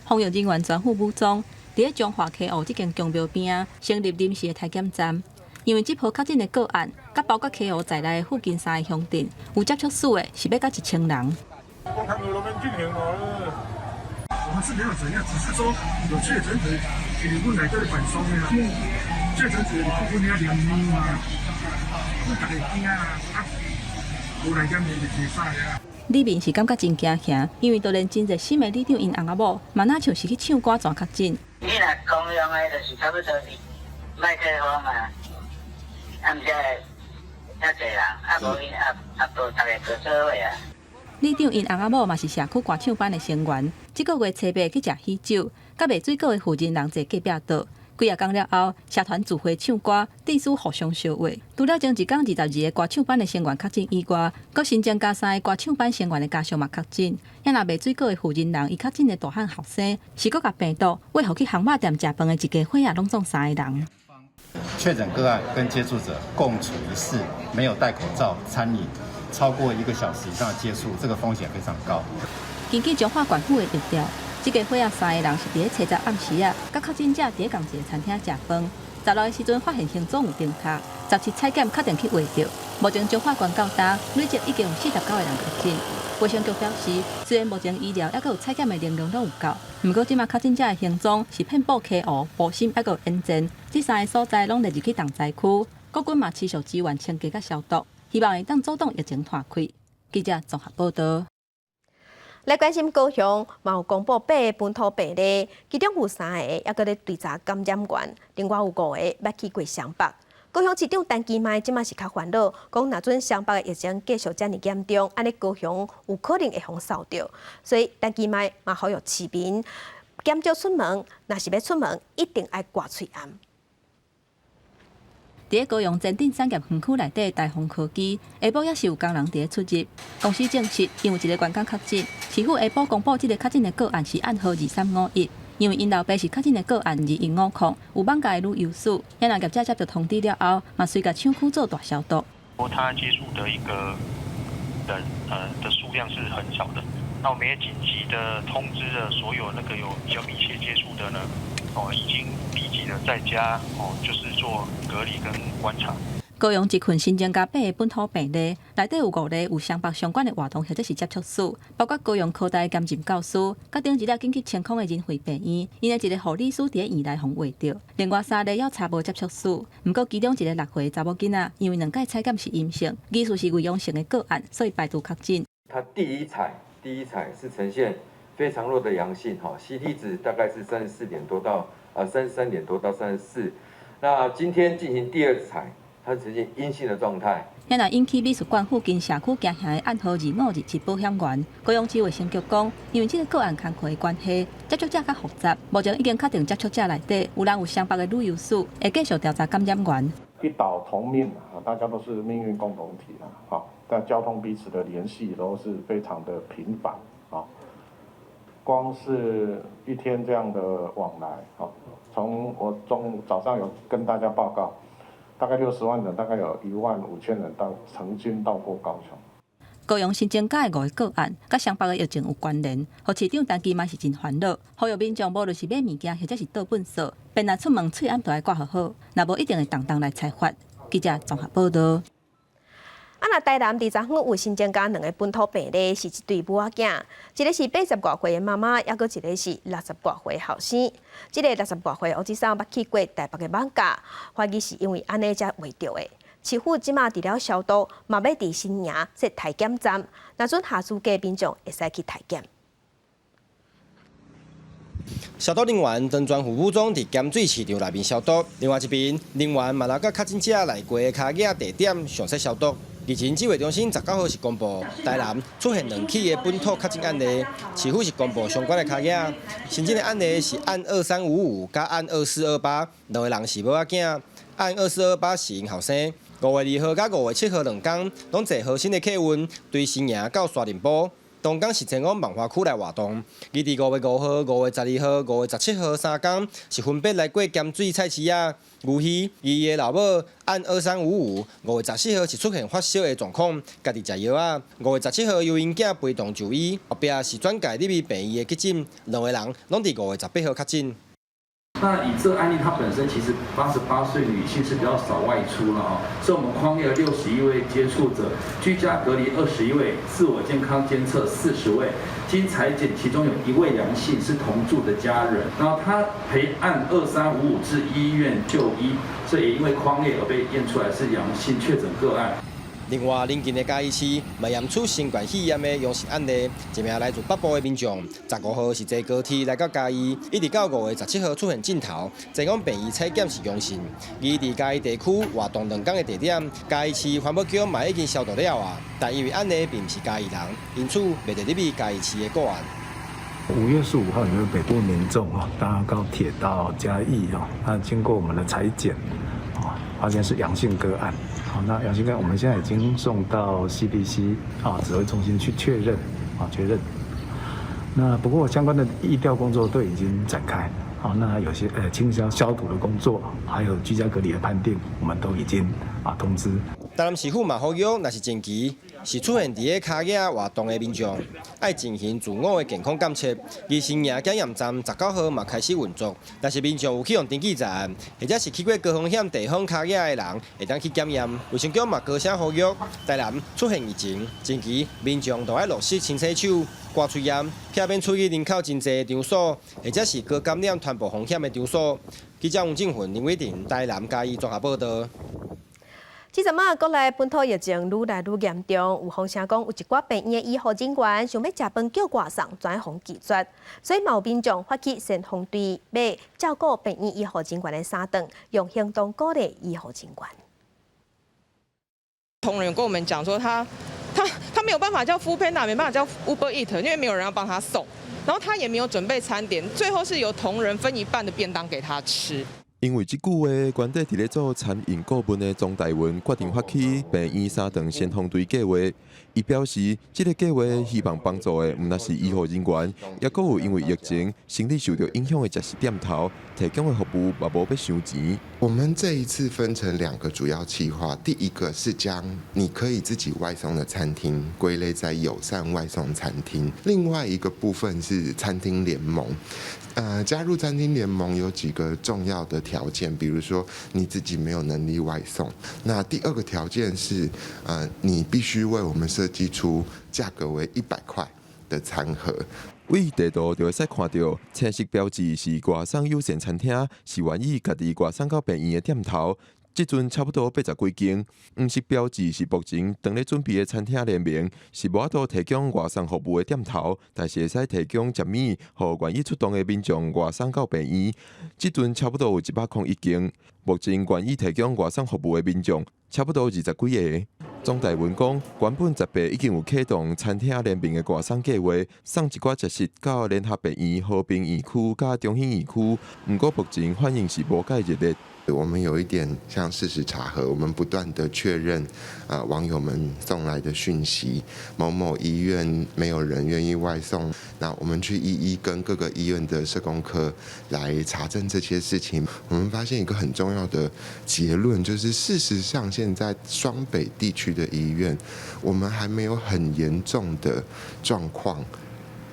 防疫人員全副武裝，佇咧彰化溪湖這間宮廟邊仔成立臨時的篩檢站，因為這波確診的個案，佮包括溪湖在內附近三个鄉鎮有接觸史的，是欲到1000人。我們是沒有怎樣，只是說有確診者，是阮內底辦喪的啊。確診者阮遐驗尿啊，阮逐家驚啊，啊，無來檢驗就會使啊。里面是感覺真驚嚇，因為都連真熱心的里長𪜶翁仔某，嘛若像是去唱歌轉確診。你若公用的，就是差不多是麥克風啊，啊，毋才會遮濟人，啊無𪜶啊啊無逐个做做伙啊。里長𪜶翁仔某嘛是社區歌唱班的成員，這個月初八去食喜酒，佮賣水果的負責人坐隔壁桌。幾仔工了後，社團聚會唱歌，致使互相相話。除了前一工22個歌唱班的成員確診以外，閣新增加三个歌唱班成員的家屬嘛確診。也若賣水果的負責人，伊確診的大漢後生，是閣共病毒餵予去烘肉店食飯的一家伙仔，攏總三个人。確診個案跟接觸者共處一室，沒有戴口罩餐飲。超過一個小時以上的接觸，這個風險非常高。根據彰化縣府的疫調，這家伙仔三个人是佇咧初十暗時仔，佮確診者佇咧仝一个餐廳食飯。16的時陣發現行蹤有登卡，17採檢確定去畫著。目前彰化縣到今累計已經有49個人確診。衛生局表示，雖然目前醫療猶閣有採檢的能量攏有夠，毋過這馬確診者的行蹤是遍佈溪湖、埔心，猶閣有延前，這三个所在攏列入去重災區。國軍嘛持續支援清潔佮消毒。希望會當阻擋疫情拖開。記者綜合報導。來關心高雄，嘛有公布八个本土病例，其中有三个猶閣咧追查感染源，另外有五个捌去過雙北。高雄市長陳其邁這馬是較煩惱，講若準雙北的疫情繼續遮爾嚴重，按呢高雄有可能會予掃著，所以陳其邁嘛呼籲市民減少出門，若是欲出門，一定愛掛喙罨。佇咧高雄前鎮產業園區內底大豐科技，下晡也是有工人佇咧出入。公司證實，𪜶有一个員工確診，市府下晡公布這个確診的個案是案號2351，因為𪜶老爸是確診的個案2150，有艋舺的旅遊史，也若業者接到通知了後，嘛隨共廠區做大消毒。他接觸的一個人，的數量是很少的。那我們也緊急的通知了所有那個有比較密切接觸的呢，哦，已經立即的在家，哦，就是做隔離跟觀察。高雄這群新增加八个本土病例，內底有五例有雙北相關的活動或者是接觸史，包括高雄科大的兼任教師，佮頂一日緊急清空的仁惠病院，𪜶的一个護理師佇咧院內予畫著。另外三例猶查無接觸史，毋過其中一个6歲查某囡仔，因為兩擺採檢是陰性，疑似是偽陽性的個案，所以排除確診。他第一採是呈現非常弱的陽性，哈，CT 值大概是34點多到33點多到34。那今天進行第二採，它呈現陰性的狀態。也若引起美術館附近社區驚嚇的案號2527保險員，高雄市衛生局講，因為這個個案工課的關係，接觸者較複雜，目前已經確定接觸者內底有人有雙北的旅遊史，會繼續調查感染源。一島同命啊，大家都是命運共同體啦，好，但交通彼此的聯繫都是非常的頻繁啊。光是一天這樣的往來，好，從我中午早上有跟大家報告，大概60萬人，大概有1萬5千人到曾經到過高雄。高雄新增加的五个個案，佮雙北的疫情有關聯，予市長陳其嘛是真煩惱，呼籲民眾無論是買物件或者是倒糞掃，便若出門喙罨都愛掛好好，若無一定會同同來裁罰。記者綜合報導。啊！若台南佇昨昏有新增加兩个本土病例，是一對母仔囝，一个是80外歲的媽媽，抑閣一个是60外歲的後生。這个60外歲烏子桑捌去過台北的艋舺，懷疑是因為按呢才罹著的。市府這馬除了消毒，嘛欲佇新營設篩檢站，若準合資格民眾會使去篩檢。消毒人員當全副武裝佇鹹水市場內面消毒，另外一邊人員嘛來佮確診者來過的跤仔地點詳細消毒。疫情指揮中心19號是公布台南出現兩起的本土確診案例，市府是公布相關的跤仔。新增的案例是案2355佮案2428，兩个人是母仔囝，案2428是𪜶後生。5月2號佮5月7號兩工，攏坐和新的客運對新營到沙林埔。當工是前往萬華區來活動，伊佇5月5號、5月12號、5月17號三工是分別來過鹹水菜市仔、牛魚。伊的老母案2355，5月14號是出現發燒的狀況，家己食藥仔。5月17號由𪜶囝陪同就醫，後壁是轉介入去病院的急診，兩个人攏佇5月18號確診。那以這個案例，她本身其實88歲女性是比較少外出了啊，所以我們匡列了61位接觸者，居家隔離21位，自我健康監測40位，經採檢其中有一位陽性，是同住的家人，然後他陪案2355至醫院就醫，所以也因為匡列而被驗出來是陽性確診個案。另外，鄰近的嘉義市嘛驗出新冠肺炎的陽性案例，一名來自北部的民眾，15號是坐高鐵來到嘉義，一直到5月17號出現症頭，前往病院採檢是陽性。伊佇嘉義地區活動兩工的地點，嘉義市環保局嘛已經消毒了啊，但因為案例並毋是嘉義人，因此袂列入去嘉義市的個案。5月15號，有個北部民眾啊，搭高鐵到嘉義啊，那經過我們的採檢，啊，發現是陽性個案。好，那陽性個案，我們現在已經送到 CDC 啊指揮中心去確認，啊確認。那不過相關的疫調工作都已經展開，好，那有些清消消毒的工作，還有居家隔離的判定，我們都已經啊通知。台南市府嘛呼籲，若是前期是出現佇咧跤仔活動的民眾，愛進行自我的健康監測。而新營檢驗站19號嘛開始運作，若是民眾有去予登記在案，或者是去過高風險地方跤仔的人，會當去檢驗。衛生局嘛高聲呼籲，台南出現疫情，前期民眾都愛落實勤洗手、掛喙罨，避免出去人口真濟的場所，或者是高感染傳播風險的場所。記者王正雲、林偉霆，台南嘉義綜合報導。這陣仔國內本土疫情愈來愈嚴重，有風聲講有一寡病院的醫護人員想欲食飯叫外送，全予拒絕，所以嘛有民眾發起先鋒隊，欲照顧病院醫護人員的三頓，用行動鼓勵醫護人員。同仁跟我們講說他沒有辦法叫 foodpanda，沒辦法叫 Uber Eats，因為沒有人要幫他送，然後他也沒有準備餐點，最後是由同仁分一半的便當給他吃。因為這句話，原底佇咧做餐飲顧問的莊大文決定發起病院三頓先鋒隊計畫。伊表示，這个計畫希望幫助的毋但是醫護人員，抑閣有因為疫情生理受著影響的食肆店頭，提供的服務嘛無欲傷錢。我們這一次分成兩個主要計劃，第一個是將你可以自己外送的餐廳歸類在友善外送餐廳，另外一個部分是餐廳聯盟。加入餐廳聯盟有幾個重要的條件，比如說你自己沒有能力外送。那第二個條件是，你必須為我們設計出價格為100塊的餐盒。佇地圖就會使看著青色標誌是外送友善餐廳，是願意家己外送到病院的店頭。這陣差不多八十幾間，毋是標誌是目前當咧準備的餐廳聯盟是無法度提供外送服務的店頭，但是會使提供食物，予願意出動的民眾外送到病院。這陣差不多有101間，目前願意提供外送服務的民眾差不多二十幾个。鍾大文講，原本10月已經有啟動餐廳聯盟的外送計劃，送一寡食食到聯合病院、和平院區佮中興院區，毋過目前反應是無蓋熱烈。我們有一點像事實查核，我們不斷的確認啊網友們送來的訊息，某某醫院沒有人願意外送，那我們去一一跟各個醫院的社工科來查證這些事情，我們發現一個很重要的結論，就是事實上現在雙北地區的醫院，我們還沒有很嚴重的狀況，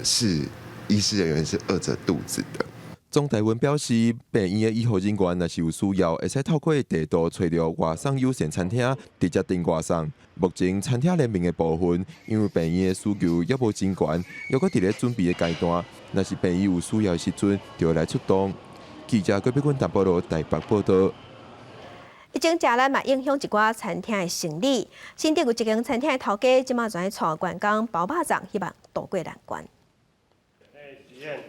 是醫師人員是餓着肚子的。鍾大文表示，病院的醫護人員若是有需要，會使透過地圖揣著外送友善餐廳，直接訂外送。目前餐廳聯盟的部分，因為病院的需求猶無真懸，猶閣佇咧準備的階段。若是病院有需要的時陣，就會來出動。記者郭碧君淡薄羅台北報道。疫情食力嘛影響一寡餐廳的生意。新竹有一間餐廳的頭家，這馬全帶員工包肉粽，希望渡過難關。欸，喜宴，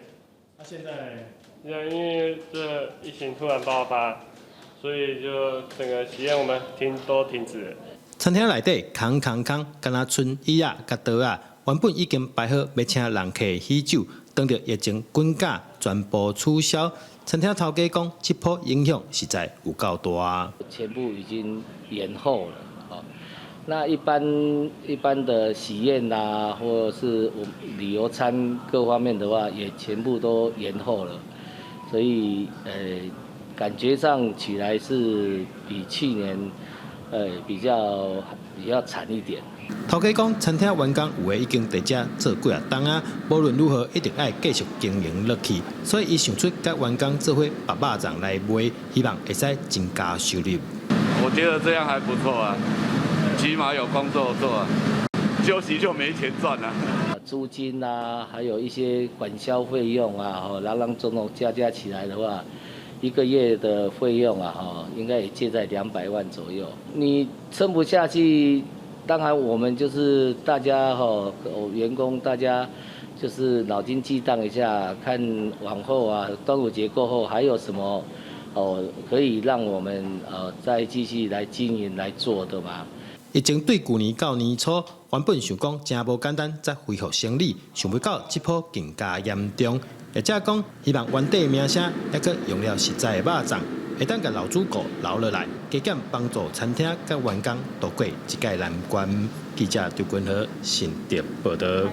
那現在？因為這疫情突然爆發，所以就整個喜宴我們停都停止了。餐廳內底空空空，敢若賰椅仔佮桌仔，原本已經排好欲請人客喜酒，當著疫情滾價全部取消。餐廳頭家講，這波影響實在有夠大。全部已經延後了，哦。那一般一般的喜宴啊，或者是我旅遊餐各方面的話，也全部都延後了。所以，感覺上起來是比去年，比較慘一點。頭家講，餐廳員工有的已經佇遮做幾仔冬啊，無論如何一定愛繼續經營落去。所以，伊想出佮員工做伙包肉粽來賣，希望會使增加收入。我覺得這樣還不錯啊，起碼有工作做啊，休息就沒錢賺啦。租金啊，還有一些管銷費用啊，吼，林林總總加加起來的話，一個月的費用啊，吼，應該也介在200萬左右。你撐不下去，當然我們就是大家吼，員工大家就是腦筋激盪一下，看往後啊，端午節過後還有什麼哦，可以讓我們再繼續來經營來做的嘛。疫情對舊年到年初，原本想講誠無簡單，才恢復生理，想袂到這波更加嚴重。業者講，希望原底名聲猶閣用了實在的肉粽，會當共老主顧留落來，加減幫助餐廳佮員工渡過這屆難關。記者張君和新竹報道。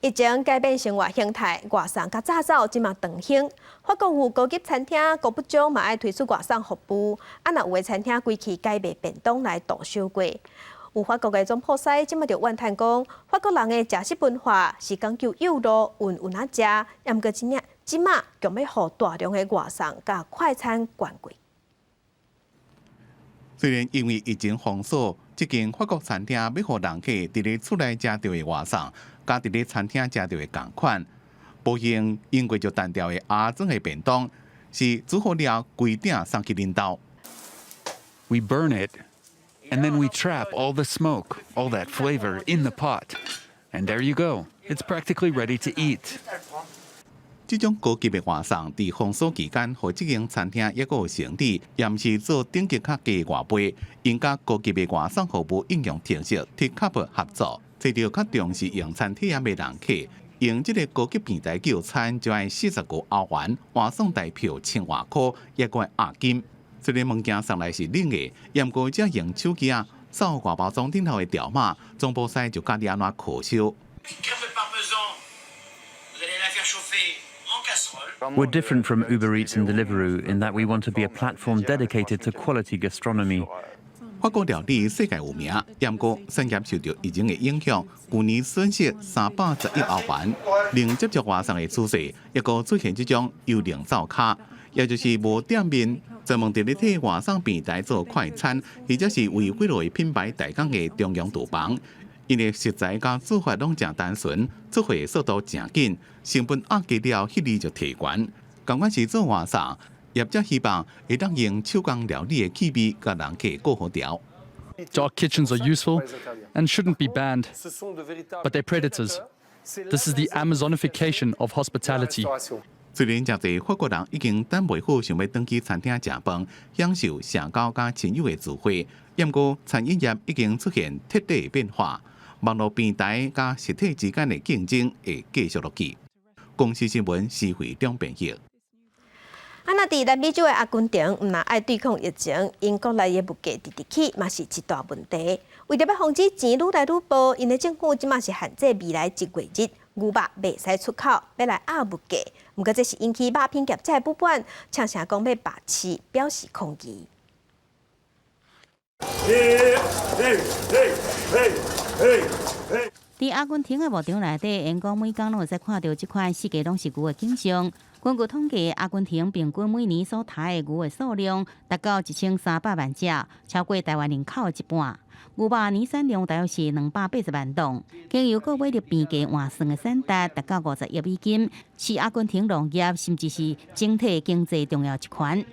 疫情改變生活形態，外送佮紮走這馬當興。法國有高級餐廳高不中嘛愛推出外送服務，啊若有的餐廳規氣改賣便當來度小過。有法國的總鋪師這馬就怨嘆講，法國人的食食文化是講究幼路勻勻仔食，毋過真正這馬強欲予大量的外送佮快餐灌過。雖然因為疫情封鎖，這間法國餐廳欲予人客佇咧厝內食著的外送，佮佇咧餐廳食著的仝款，無用用過就單調的阿裝的便當，是煮好了規鼎送去恁兜。 We burn it, and then we trap all the smoke, all that flavor in the pot. And there you go. It's practically ready to eat. 這種高級的外送，佇封鎖期間，予這間餐廳猶閣有生意，也毋是做等級較低外賣，𪜶佮高級的外送服務應用程式 Takeout 合作，揣著較重視用餐體驗的人客，用這個高級平台叫餐就愛45歐元，外送台票千外箍，猶閣愛押金。雖然物件送來是冷的，毋過只用手機仔掃外包裝頂頭的條碼，總鋪師就教你按怎烤燒。 We're different from Uber Eats and Deliveroo in that we want to be a platform dedicated to quality gastronomy. 法國料理世界有名，毋過產業受著疫情的影響，舊年損失310億歐元。零接觸外送的趨勢，猶閣出現這種幽靈灶跤，也就是無店面，專門佇咧替外送平台做快餐，或者是為幾落品牌代工的中央廚房。𪜶的食材佮做法攏誠單純，出貨速度誠緊，成本壓低了，彼厘就提懸。仝款是做外送，業者希望會當用手工料理的氣味，共人客顧好調。 Dark kitchens are useful and shouldn't be banned, but they're predators. This is the Amazonification of hospitality. 雖然誠濟法國人已經等袂好，想欲轉去餐廳食飯，享受社交佮親友的聚會，毋過餐飲業已經出現徹底的變化，網路平台佮實體之間的競爭會繼續落去。公視新聞施惠中編譯。啊，若佇南美洲的阿根廷，毋但愛對抗疫情，𪜶國內的物價直直起，嘛是一大問題。為著欲防止錢愈來愈薄，𪜶的政府這馬是限制未來一月日牛肉袂使出口，欲來壓物價。毋過這是引起肉品業者不滿，嗆聲講欲罷市，表示抗議。嘿嘿嘿嘿嘿！佇阿根廷的牧場內底，緣講每工攏會使看著這款四界攏是牛的景象。根據統計，阿根廷平均每年所刣的牛的數量達到1300萬隻，超過台灣人口的一半。牛肉年產量大約是280萬噸，經由購買力平價換算的產值達到50億美金，是阿根廷農業甚至是整體經濟重要一環。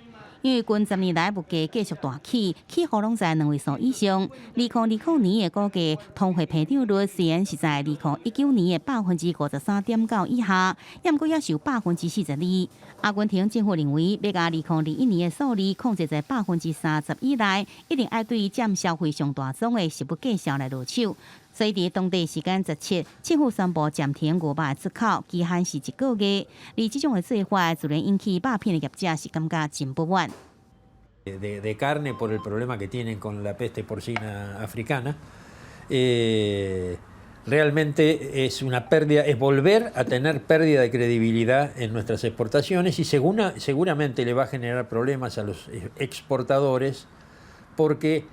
因為近10年來物價繼續大起，起伏攏在兩位數以上。2020年的估計通貨膨脹率雖然是在2019年的53.9%以下，毋過也是有42%。阿根廷政府認為，欲共2021年的數字控制在30%以內，一定愛對佔消費上大宗的食物價數來落手。所以，佇當地時間17，政府宣布暫停牛肉的出口，期限是一個月。而這種的做法，自然引起肉品的業者是感覺真不滿。 De carne por el problema que tienen con la peste porcina africana, realmente es una pérdida, es volver a tener pérdida de credibilidad en nuestras exportaciones y seguramente le va a generar problemas a los exportadores porque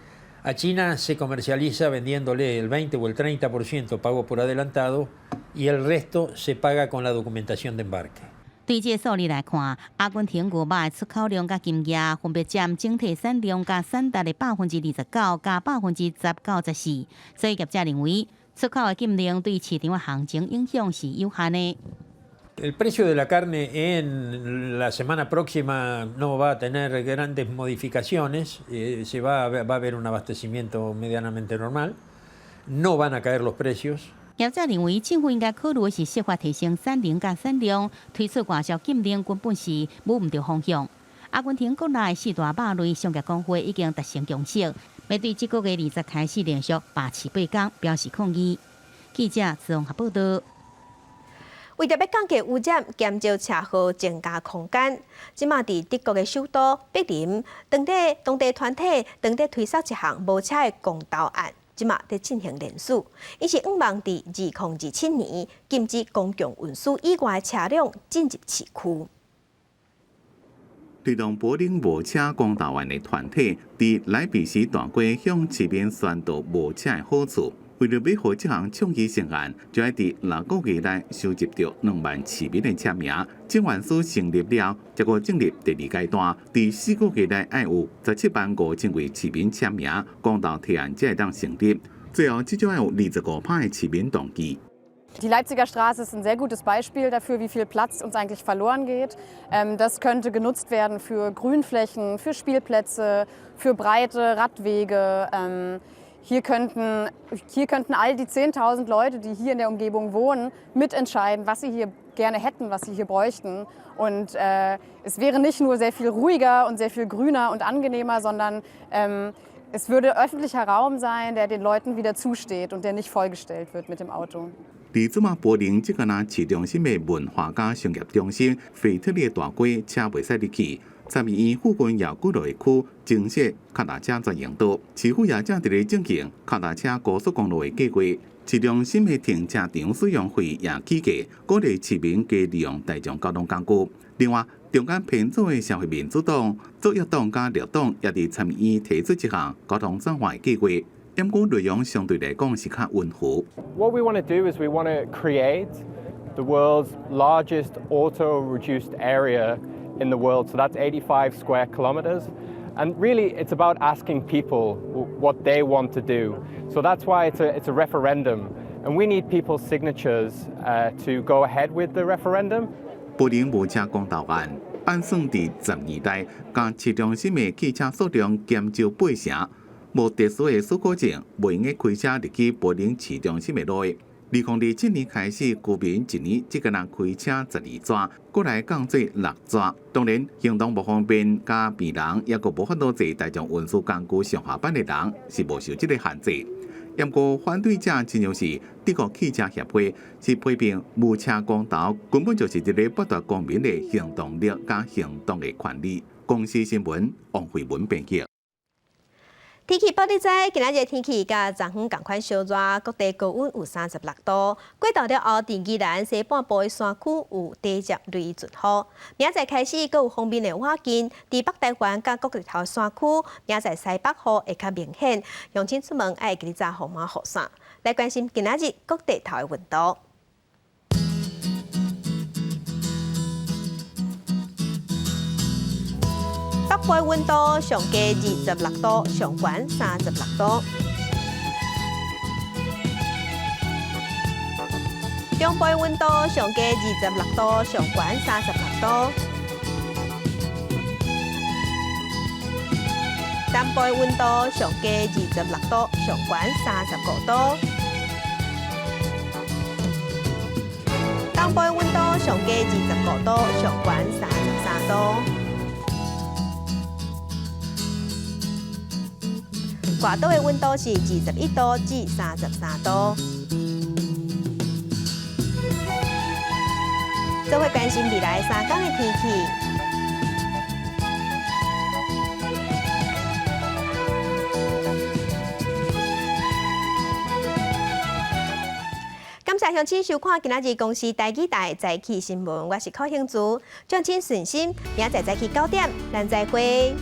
a China se comercializa vendiéndole el 20 o el 30% pago por adelantado y el resto se paga con la documentación de embarque. 對這個數字來看，阿根廷牛肉的出口量佮金額分別佔整體產量佮產值的29%佮10%到14%，所以業者認為出口的禁令對市場的行情影響是有限的。 El precio de la carne en la semana próxima no va a tener grandes modificaciones, va a haber un abastecimiento medianamente normal, no van a caer los precios. 業者認為，政府應該考慮的是設法提升產能佮產量，推出外銷禁令根本是摸毋著方向。阿根廷國內四大肉類商業公會已經達成共識，欲對這個月20開始連續罷市八工表示抗議。記者綜合報道。為著欲降低污染、減少車禍、增加空間，這馬佇德國的首都柏林，當地團體正佇推捒一項無車的公投案，這馬佇進行聯署，𪜶是向望佇2027年禁止公共運輸以外的車輛進入市區。推動柏林無車公投案的團體，佇萊比錫大街向市民宣導無車的好處。為著欲予這項倡議成案，就愛佇6個月內收集著2萬市民的簽名。請願書成立了，才閣進入第二階段，佇4個月內愛有17萬5千位市民簽名，公投提案才會當成立。最後至少愛有25%的市民同意。 Die Leipziger Straße ist ein sehr gutes Beispiel dafür, wie viel Platz uns eigentlich verloren geht. Das könnte genutzt werden für Grünflächen, für Spielplätze, für breite Radwege. Hier könnten all die 10.000 Leute, die hier in der Umgebung wohnen, mitentscheiden, was sie hier gerne hätten, was sie hier bräuchten. Und es wäre nicht nur sehr viel ruhiger und sehr viel grüner und angenehmer, sondern es würde öffentlicher Raum sein, der den Leuten wieder zusteht und der nicht vollgestellt wird mit dem Auto. 佇這馬柏林這个若市中心的文化佮商業中心，腓特烈大街車袂使入去。參議院附近也有幾落個區增設跤踏車專用道，市府也正佇咧進行跤踏車高速公路的計劃。市中心的停車場使用費也起價，鼓勵市民加利用大眾交通工具。另外，中間偏左的社會民主黨、左翼黨佮綠黨也佇參議院提出這項交通轉換的計劃，毋過內容相對來講是較溫和。 What we want to do is we want to create the world's largest auto-reduced area in the world. So that's 85 square kilometers. And really, it's about asking people what they want to do. So that's why it's a referendum. And we need people's signatures to go ahead with the referendum. 柏林無車公投案，按算佇12內，共市中心的汽車數量減少八成。無特殊的許可證，袂用得開車入去柏林市中心的路。2027年開始，居民一年只敢若開車12逝，過來降做6逝。當然，行動無方便，佮病人，抑閣無法度坐大眾運輸工具上下班的人，是無受這个限制。毋過反對者親像是德國汽車協會，是批評無車公投根本就是佇咧剝奪公民的行動力佮行動的權利。公視新聞王慧文編輯。天氣報你知，今仔日天氣佮昨昏仝款燒熱，各地高溫有36度。過晝了後，佇宜蘭西半部的山區有低接雷陣雨。明仔載開始，閣有鋒面的倚近，佇北台灣佮各地頭山區，明仔載西北雨會較明顯。鄉親出門愛記得帶雨帽雨傘。來關心今仔日各地頭的溫度。北部溫度上低26度，上懸36度。中部溫度上低26度，上懸36度。南部溫度上低26度，上懸35度。東部溫度上低25度，上懸33度。外島的溫度是21度至33度。做伙關心未來3天的天氣。感謝鄉親收看今仔日公視台語台早起新聞，我是柯興珠，祝親順心，明仔載早起9點，咱再會。